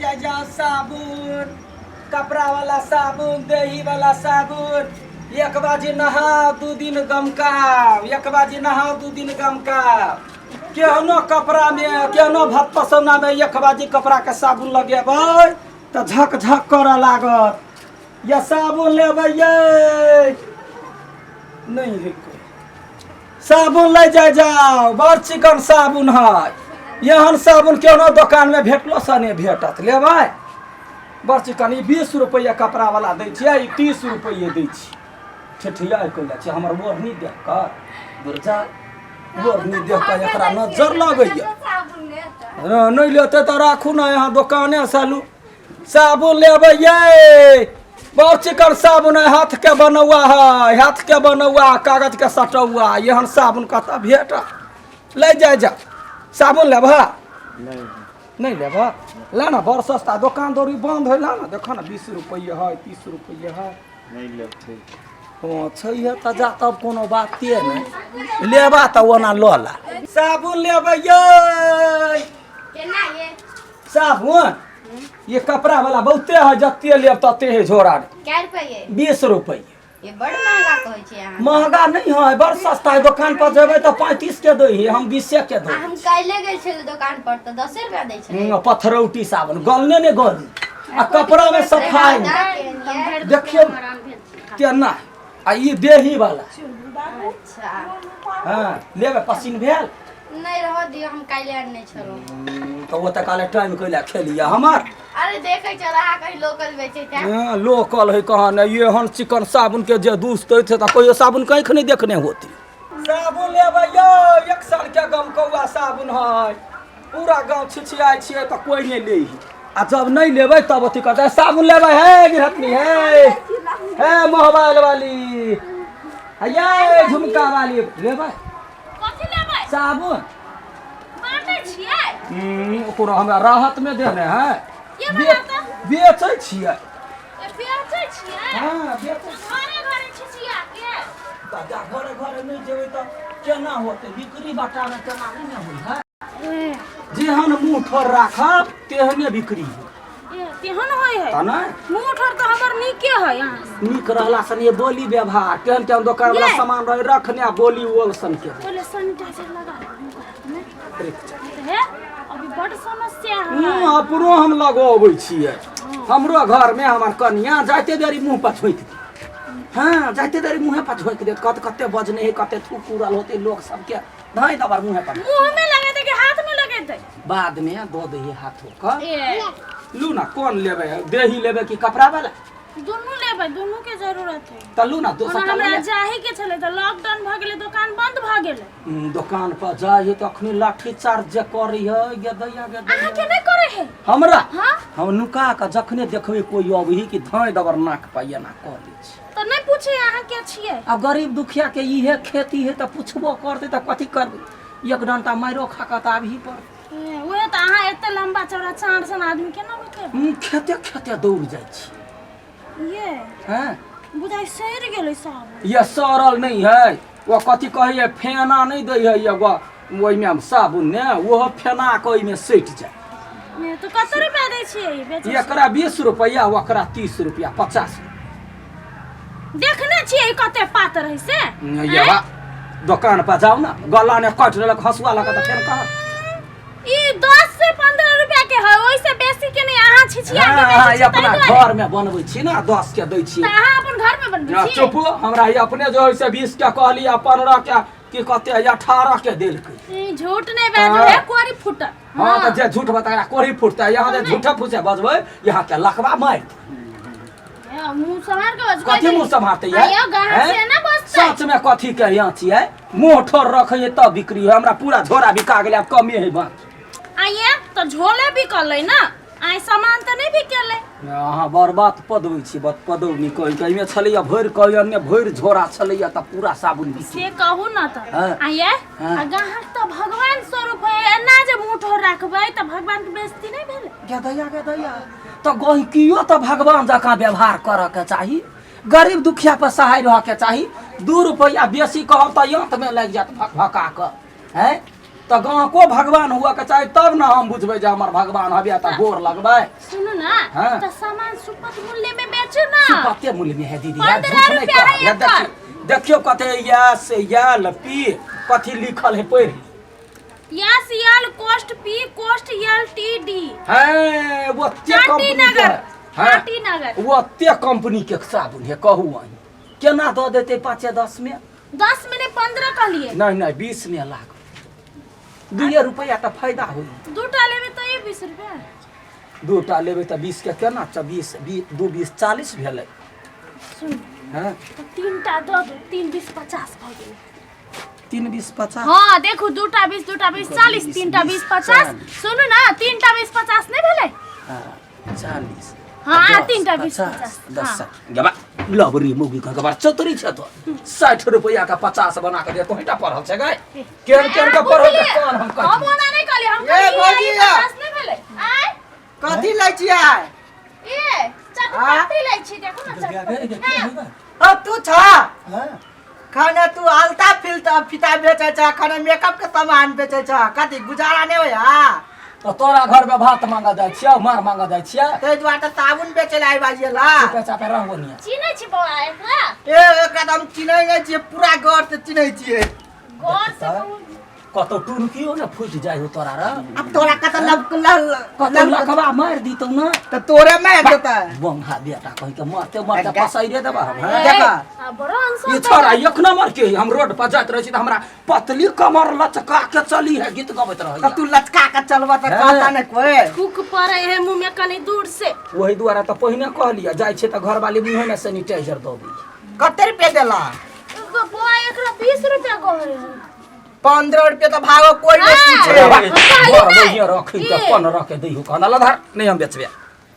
जाय जाओ साबुन, कपड़ा वाला साबुन, देही वाला साबुन। एक बाजी नहाओ 2 दिन गमकाओ, एक बाजी नहाओ 2 दिन गमकाओ। केहनो कपड़ा में, केहनो भत पसौना में एक बाजी कपड़ा के साबुन लगेबै तऽ झक झक करऽ लागत। या साबुन लेबै ये नहीं है कोई। साबुन ले जाय जाओ, बड़ चिकन साबुन है। एहन साबुन केहनो दोकान में भेटलो से नहि भेटत। लेबै बड़ चिकन। ई 20 रुपैआ कपड़ा वाला दै छियै, ई 30 रुपैए दै छी। ठेठिया कैला छै हमर ओढ़नी देख कऽ, दुर्जा ओढ़नी देख कऽ एकरा नजर लगैया। नहि लेतै तऽ राखू ने यहाँ दोकाने से लू। साबुन लेबै ये, बड़ चिकन साबुन है, हाथ के बनौआ है, हाथ के बनौआ, कागज के सटौआ। एहन साबुन कतऽ भेटत? ले जाय जा। साबुन लेबह? नहीं लेबह? ला ना, बड़ सस्ता। दोकान दौरी बंद है, ला ना। देखो ना, 20 रुपये है, 30 रुपये है। नहीं लेब, ठीक। हँ छैहे तऽ जा, तब कोनो बाते नहि। लेबा तऽ ओना लऽ ला। साबुन लेबै ये? केना ये? साबुन ये कपड़ा वाला बहुते है, जते लेब तते है झोरा। कै रुपये ये? 20 रुपये। ये बड़ महंगा कहै छै अहाँ। महंगा नहीं है, बड़ सस्ता है। दोकान पर जेबै तऽ 35 के दै है, हम 20 के दै। आ हम काल्हि गेल छलियै दोकान पर तऽ 10 रुपया दै छलै। पथरौटी साबुन गलने ने गली आ कपड़ा में सफाई नहीं। देखियौ केना आ ई देही वाला। अच्छा। हाँ लेबै? पसीन भेल? नहि, रहऽ दियौ, हम काल्हि आनने छलहुँ। तऽ ओतऽ काले टाइम कैला खेलियै हमर? अरे देखै चल, अहाँ कहीं लोकल बेचै छै। हाँ, लोकल है कहाँ नहि। एहन चिकन साबुन के जे दूसते छै तऽ कहियो साबुन कहीं नहि देखने होती। साबुन लेबै यौ? एक साल के गमकौआ साबुन है। पूरा गाँव छिछियाइ छियै तऽ कोइ नहि लै है, आ जब नहि लेबै तब अथी करतै। साबुन लेबै हे गिरहतनी, हे हे मोबाइल वाली, हे झुमका वाली, लेबै? कथी लेबै? साबुन। बाँटै छियै? कोनो हमरा राहत में देने है। ये बना तऽ। बेचै छियै। ए, बेचै छियै? हाँ, बेचै। घरे घरे छिछिया के? तऽ जा घरे घरे नहि जेबै तऽ केना होतै? बिक्री बटामे केना नहि ने होइ है। जेहन मुँह ठोर राखब तेहने बिक्री होत। ए, तेहन होइ है? तऽ नहि। मुँह ठोर तऽ हमर नीके है अहाँ से। नीक रहला सन ये बोली व्यवहार केहन केहन दोकान वाला ये। सामान रहे रखने आ बोली ओल सन के। पहिले सैनिटाइजर लगा ले मुँह हाथमे। रुकि जा। हे, अभी बड समस्या है। अपनो हम लगबै छियै। हमरो घरमे हमर कनिया जाइते देरी मुँह पर झोंकि देत। हाँ, जाइते देरी मुँहे पर झोंकि देत। कत कते बजने है, कते थूक उड़ल होते लोक सबके, धाँइ दबर मुँहे पर। मुँह में लगेतै कि हाथ में लगेतै? बाद में दऽ दै है हाथो के। ए। लू ना, कोन लेबै? देही लेबै कि कपड़ा वाला? दुनू लेबै, दुनू के जरूरत है। तऽ लू ना दोसर। ओना हमरा जाही के छलै तऽ लॉकडाउन भऽ गेलै, दोकान बंद भऽ गेलै। दोकान पर जाइ है तऽ अखनी लाठी चार्ज जे करै है गे दैया गे दैया। अहाँ के नहि करै है? हमरा? हाँ। हम नुका कऽ जखने देखबै कोई अबही कि धाँइ दबर नाक पर एना कऽ लै छी। तऽ नहि पूछे अहाँ के छियै? आब गरीब दुखिया के इहे खेती है, तऽ पुछबो करतै तऽ कथी करबै? एक डंटा मारियो खा कऽ तऽ आबही पर। ए, उहे तऽ अहाँ एते लंबा चौड़ा चाँड़ सन आदमी केना रुकेबै? खेते खेते दौड़ जाइ छी। ये। हैं। बुझाइ सड़ि गेलै सब। ये सड़ल नहीं है। ओ कथी कहैए, फेना नहि दै है एगो ओहिमे साबुन ने, ओहो फेना कऽ ओहिमे सटि जाय। ए, तऽ कते रुपया दै छियै ई बेचै छियै? एकरा 20 रुपैआ, ओकरा 30 रुपैआ, 50। देखने छियै ई कते पातर है से? ये बा दोकान पर जाउ ने, गला ने काटि लेलक हँसुआ लऽ कऽ तऽ फेर कहाँ। ई 10 से 15 रुपया के है, ओहि से बेसी के नहीं। अहाँ छिछिया के हाँ, बेचै ई छियै अपना ताहि दुआरे। घर में बनबै छी ने, 10 के दै छी। तऽ अहाँ अपन घर में बनबै छी? चुप, हमरा ई अपने जो है से 20 के कहली आ 15 के की कते 18 के देलकै। ई झूठ नहीं बाजू। हाँ। है कोरी फुटत। हाँ, तऽ जे झूठ बता कोरी फुटतै। यहाँ जे झूठे फूसे बजबै, यहाँ के लकवा मारि। ए, मुंह सम्हार के बजबै। कथी मुंह सम्हारतै ये? आइयो गाहक हैं? से ना बचतै। सच में कथी के यहाँ छियै? मुंह ठोर रखै तब बिक्री है। हमरा पूरा झोरा बिका गेलै, आब कमे है बाकी। आइए तऽ झोले बिकलै ना, आइ सामान तऽ नहि बिकेलै। अहाँ बर्बाद पदबै छी, बत पदौनी कहि कऽ। एहिमे छलैया भरि कऽ, अन्य भरि झोरा छलैया तऽ पूरा साबुन बिक। से कहू ना तऽ। हाँ। आइए। हाँ। आ गाहक तऽ भगवान स्वरूप है, एना जे मुंह ठोर राखबै तऽ भगवान के बेइज्जती नहि भेलै? गे दैया गे दैया, तऽ गहिकियो तऽ भगवान जकाँ व्यवहार करऽ के चाही, गरीब दुखिया पर सहाय रहऽ के चाही। 2 रुपैआ बेसी कहब तऽ यंतमे लागि जायत भक भका कऽ। हैं? तऽ गाँवको भगवान हुआ के चाही तब ने हम बुझबै जे हमर भगवान हबे तऽ गोर लगबै। सुनू ना। हाँ। तो सामान सुपथ मूल्य में बेचू ना। सुपते मूल्य में है दीदी, यार, 15 झूठ नहीं रुपया है कह। एकर। देखियौ देखियौ कते यस यल पी कथी लिखल है पढ़। S L coast P coast L T D. हैं वो ते कंपनी के नगर हैं चाटी नगर। वो ते कंपनी के साबुन है। कहू अहीं केना दऽ देतै 5-10 में? 10 में नहीं 15 कहलिए। नहीं नहीं 20 में लाग 2 रुपया तऽ फायदा होई। दूटा लेबे तो ये 20 रुपया। दूटा लेबै तऽ 20 के केना 20 2 20 40 भेलै। सुन हैं तो तीनटा दऽ दू, 3 20 50 भऽ गेलै। 3 20 50। हाँ देखू दूटा 20 दूटा 20 40 तीनटा 20 50। सुनू ना तीनटा 20 50 नहीं भेलै? हाँ, 40। हाँ, 10, तीनटा 20 50, 50, 10 हाँ। 60 गबा लबरी मुगी का गबा चतुरी छ तो 60 रुपया का 50 बना के दे तो हिटा पढ़ल छै गए केन केन का पढ़ल छै कोन हम हम कहि ओना नहीं कहलिए, हम ए, कहलिए ई भौजी। 50 नहीं भेलै। आय कथी लै छियै? ए चटपत्ती लै छी, देखू ना चटपत्ती। अब तू छ खाना तू अलता फिलता फिता बेचै छ, खाना मेकअप के सामान बेचै छ, कथी गुजारा नहि होय हा? तो तोरा घर में भात मांगा जाइ छियै मार मांगा जाइ छियै ताहि दुआरे तऽ साबुन बेचै लए आबि बाजियला। चुपे चापे रहबो निया। चिन्है छी बौआ एकरा? ए एकरा तऽ हम चिन्है नहि छियै, पूरा गौर से चिन्है छियै। गौर से कहू। कतौ टुनकियो ने फूटि जाइ हो तोरा र। अब तोरा कतऽ लब कतौ लकवा मारि दितौ ना तऽ तोरे मारि देतै। बंगा बेटा कहि के मरते मरते पसैरे देबा हम। हैं? देखा। आ, बड़ा अनसन ई छोरा एक नंबर के है। हम रोड पर जाइत रहै छी तऽ हमरा पतली कमर लचका के चली है गीत गबैत रहै। तऽ तू लचका के चलबऽ तऽ हैं। कहता ने कोइ। थूक पड़े है मुँह में कनी दूर से। ओहि दुआरे तऽ पहिने कहलियै जाइ छै तऽ घरवाली मुँहे में सैनिटाइजर दऽ दै। कते रुपया देला? बौआ एकरा 20 रुपया कहै है। 15 रुपया तऽ भागो कोइ नहि हाँ। पूछे। कहली बड़ नहि। बढ़िया रखी तऽ ई। 15 के दैहो कहना लधार नहीं हम बेचबे।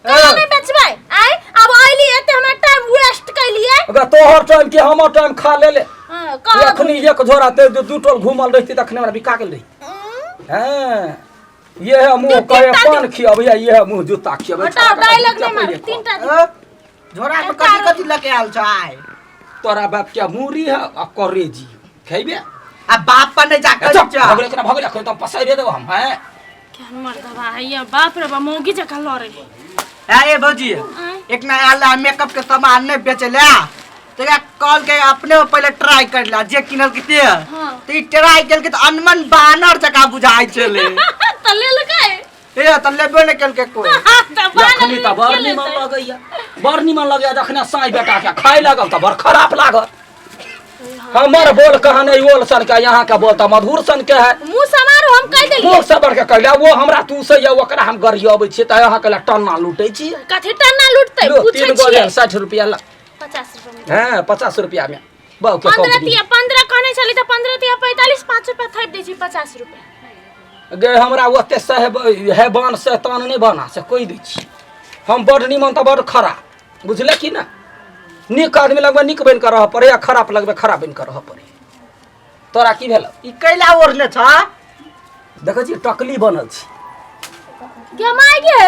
कहियो नहीं बेचबै। आय अब अइली एते हमरा टाइम वेस्ट कैलिए। अगर तोहर टाइम के हमर टाइम खा ले ले। हां कह अखनी एक झोरा ते दू टोल घूमल रहती तखने हमरा बिका गेल रही। हैं ये है मुंह दू कहे तीनटा पान खियाबै ये है मुंह जूता खियाबै। हटाओ डायलॉग नहीं मारू, तीनटा दू। ए, झोरा में कथी कथी लके आयल छ आइ? तोरा बाप के मूरी है आ करेजी खेबे आ बाप पर नहीं जा ए, चुप, कर भगले केना भगले अखन तो पसाइरे देबो हम। हैं क्या मर्दबा है ये, बाप रे बाप मौगी जकाँ लड़े है। ए भौजी आँय। एक नया ला मेकअप के सामान नहीं बेचे ला तो या कॉल के अपने पहले ट्राई कर ला जे किनल के ते। हाँ। तो ई ट्राई केल के तो अनमन बानर जका बुझाइ छले। तऽ लेलकै? ए त लेबे नहीं केल के कोई। तऽ बानर जखनी तऽ बड़ के निमन लेतै? लगैया, बड़ निमन लगैया जखने साँइ बेटा के खाय लागल तऽ बड़ खराब लागल। हमर बोल कहाँ नहीं ओल सन के, यहाँ के बोल तऽ मधुर सन के है। मुँह समारू हम कहि देलियै। मुँह से बढ़ के कहले वो हमरा तू से ये ओकरा हम गरियबै छियै तऽ अहाँ के लए टन्ना लूटै छी। कथी टन्ना लूटतै? लो, पूछै 3 गो छियै। लेल 60 रुपया ला। 50 रुपया में। हैं 50 रुपया में बहु के 15 कंपनी। तिया 15 कहने छली तऽ 15 तिया 45 5 रुपया थोपि दै छी 50 रुपया। गे हमरा ओते साहेब हैबान शैतान नहीं बना से कहि दै छी। हम बड़ निमन तऽ बड़ खराब बुझले कि ना। नीक आदमी लगबै नीक बनि कऽ रहऽ पड़ै आ खराब लगबै खराब बनि कऽ रहऽ पड़ै। तोरा की भेल? ई कैला ओढ़ने छ? देखै छी टकली बनल छी। गे my गे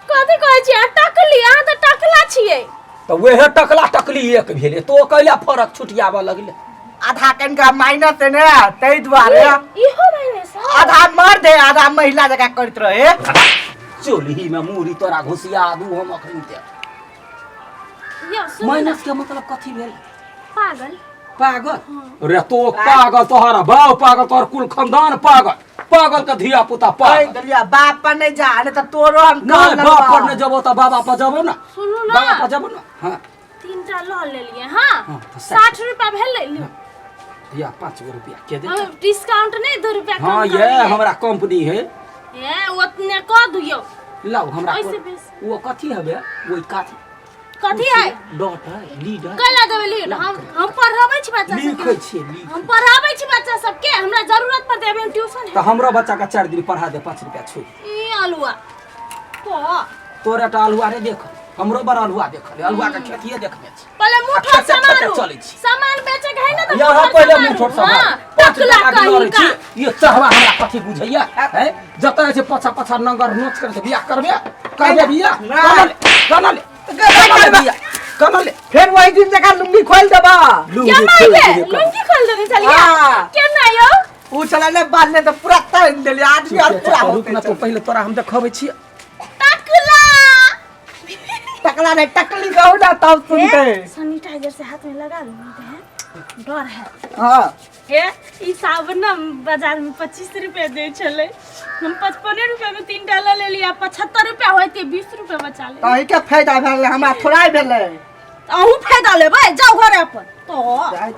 कथी कहै छी? अहाँ टकली, अहाँ तऽ टकला छियै। तऽ वएह टकला टकली एक भेलै तो कैला फरक छुटियाबऽ लगलै? आधा कनिका माइनस है ने ताहि दुआरे। इहो माइनस है। आधा मर्द है आधा महिला जकाँ करैत रहे। चोलही में मूड़ी तोरा घुसिया दू हम अखन ते। यौ सुनू ना। माइनस के मतलब कथी भेल? पागल। पागल? रे तो पागल तोहर बाप पागल तोहर कुल खानदान पागल पागल के धिया पुता कहि पागल। देलियै बाप पर नहीं जा नहीं तऽ तोरो हम नहीं कहल बाप पर लगबा। नहीं जबो तऽ बाबा पर जबो ना। सुनू ना। बाबा पर जबो ना। हाँ तीनटा लऽ लेलियै। हाँ हाँ, तऽ 60 रुपया भेलै। लियौ। या 5 गो रुपया के दे। डिस्काउंट नहीं 2 रुपया कम हाँ कर ये दियै। हमरा कंपनी है। ए ओतने कऽ दियौ। लाओ हमरा ओहिसे बेसी। वो कथी हवे? वो कथी कथी है? डॉट है लीड है। कैला देबै लीड? हम पढ़ाबै छी बच्चा सबके। लिखै छियै लिख। हम पढ़ाबै छी बच्चा सबके, हमरा जरूरत पड़तै अभी हम ट्यूशन है। तऽ हमरो बच्चा के 4 दिन पढ़ा दे 5 रुपया छोड़। ई अलुआ को तोरा टा अलुआ रे देख, हमरो बड़ अलुआ देखल, अलुआ के खेतिए देखने छी। पहले मुँह आ ठोर खेते खेते समारू। चलै छी। सामान बेचे के है ना तऽ यहाँ मुँह ठोर पहिले समारू। मुँह ठोर समारू। हाँ, 5 टकला रुपया के कहीं लड़ै का। छी। ये चाहवा हमरा कथी बुझैया हैं? जतऽ छै पछा पछा नंगर नोच कर बियाह करबे करबे बियाह। ना। कना ले कना ले कना ले बियाह कना ले। फेर वही दिन जकाँ लुंगी खोलि देबा। लुंगी क्या खोलि माय गे? दिहे कना। लुंगी खोल देने छलियै? हाँ। केना यौ? उ छला ने बांधने तऽ पूरा तानि देली आदमी और पूरा रुक ना तो पहिले तोरा हम देखबै छी। टकला। टकला नहीं, टकली कहू ना तब सुनते। सैनिटाइजर से हाथ में लगा लूँ, है डर है। हाँ। हे, ई साबुन ना बाजार में 25 रुपया दै छलै, हम 55 रुपया में 3 टा लऽ लेली आ 75 रुपया होइते 20 रुपया बचा ले। तही के फायदा भेलै, हमरा थोड़ा भेलै। अहूँ फायदा लेबै, जाउ घरे अपन तो। जाइ।